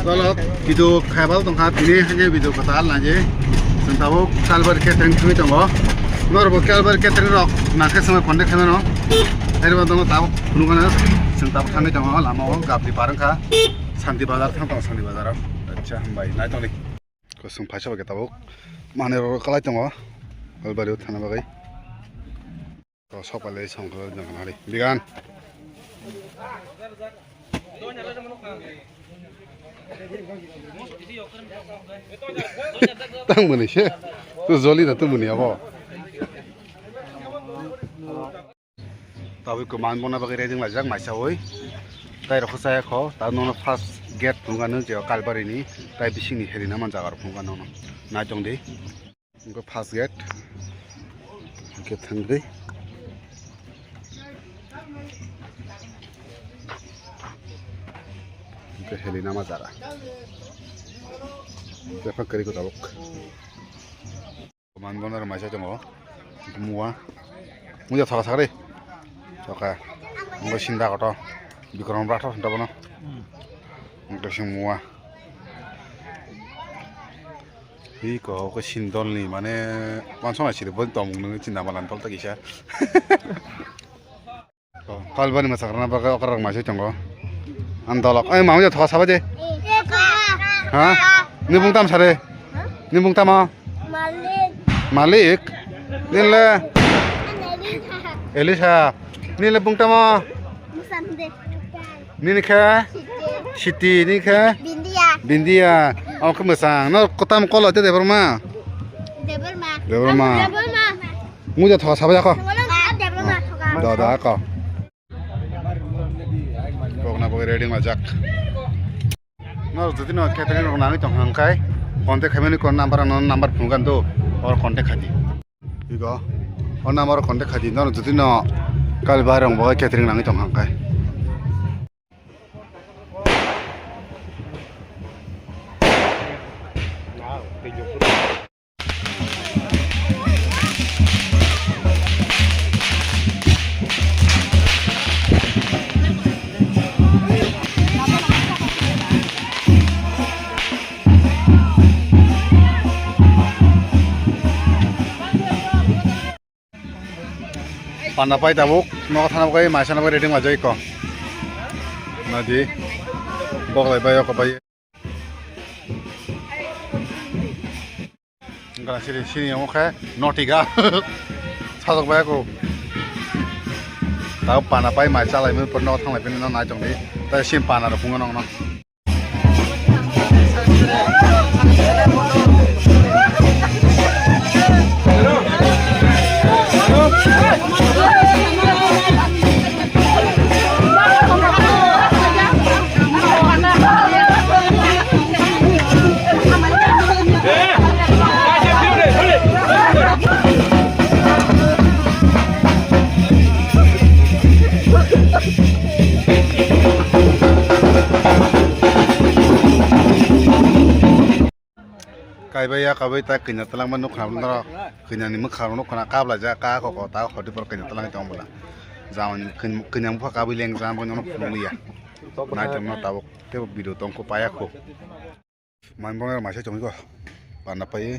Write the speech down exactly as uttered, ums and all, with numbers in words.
Tolok video khaibal tongkha, tini haini video kwtal naidi. Chwng tabuk Kalbari catering thangwi tongo. Norokbo Kalbari catering rok nangkhe swngwi contact khaimano. Airokbo tongo tabuk phunukgano chwng tabuk thangwi tongo, lamao gabri par wngkha. Santi Bazar thang tongo, Santi Bazar o. Acha, hambai, naitongdi. Kosong phaisa bai khe tabuk manwi rok kalai tongo. Kalbari o thana bagwi. To sokpalai songkha jong nari. Bigan. Tang mani se. Tu joli da tu mani abo. Tabuk ko man bona bagwi ready laijak maisawi. Tai rokho saya kho, ta nono first gate phunukgano je Kalbari ni, tai bisingni heli nama jaga rok phunukgano no. Naitongdi. Hwnkhe first gate. Hwnkhe thangwi. Hwnkhe heli nama jara. Hwnkhe pha kwrwi ko tabuk. Koman bono rwmai se tongo. Mua. Muya thoka sakri. Thoka. Ngo sinda koto. Bikram bra tho sinda bono. Ngo sing mua. Hi ko ko sindol ni mane wansong ai siri bo tong nung chinda malan tol ta kisa. Kalbari mwsakrana bagwi okra rok maisai tongo. Ang dolok. Ai, mama, ya thoka sabai de. Ha? Ni bung tam sare? Ni bung tamo? Malik. Malik? Nile? Elisa. Nile bung tamo? Musande. Nini khe? Siti. Siti, ni khe? Bindia. Bindia. Ang khe mwsang. No, kotam kolo te Debbarma? Debbarma. Debbarma. Debbarma. Muja thoka sabai ako. Debbarma thoka. Da, da, ako. Kokna bagwi ready majak. Norok jodi no catering rok nangwi tong hang khai, contact khaimani kon number ano number phunukgano, or contact khaidi. Igo, o number contact khaidi, norok jodi no Kalbari rok bagwi catering nangwi tong hang khai. Panda pai tabuk, nogo thana bagwi, maisa na bagwi ready majai ko. Nadi, boklai bai, oko bai. Gana siri, sini omo khe notiga. Sajak bai ko. Tao panda pai mai chalai mui por nogo thanglai pini no nai tongdi. Tai sim panda rok phungo nong no. Kaibai ya, kaibai ta kanya talangma nukha norok, kanya ni mwkha rok nukha kabla ja ka koko ta hoti por kanya talang tong bwla. Jawan kanya bupha kabui leng jam bo nyono phunukliya. Nai tongno tabuk tebo video tongkho paya kho. Manbongni rok maisai tongwi ko. Panda pai.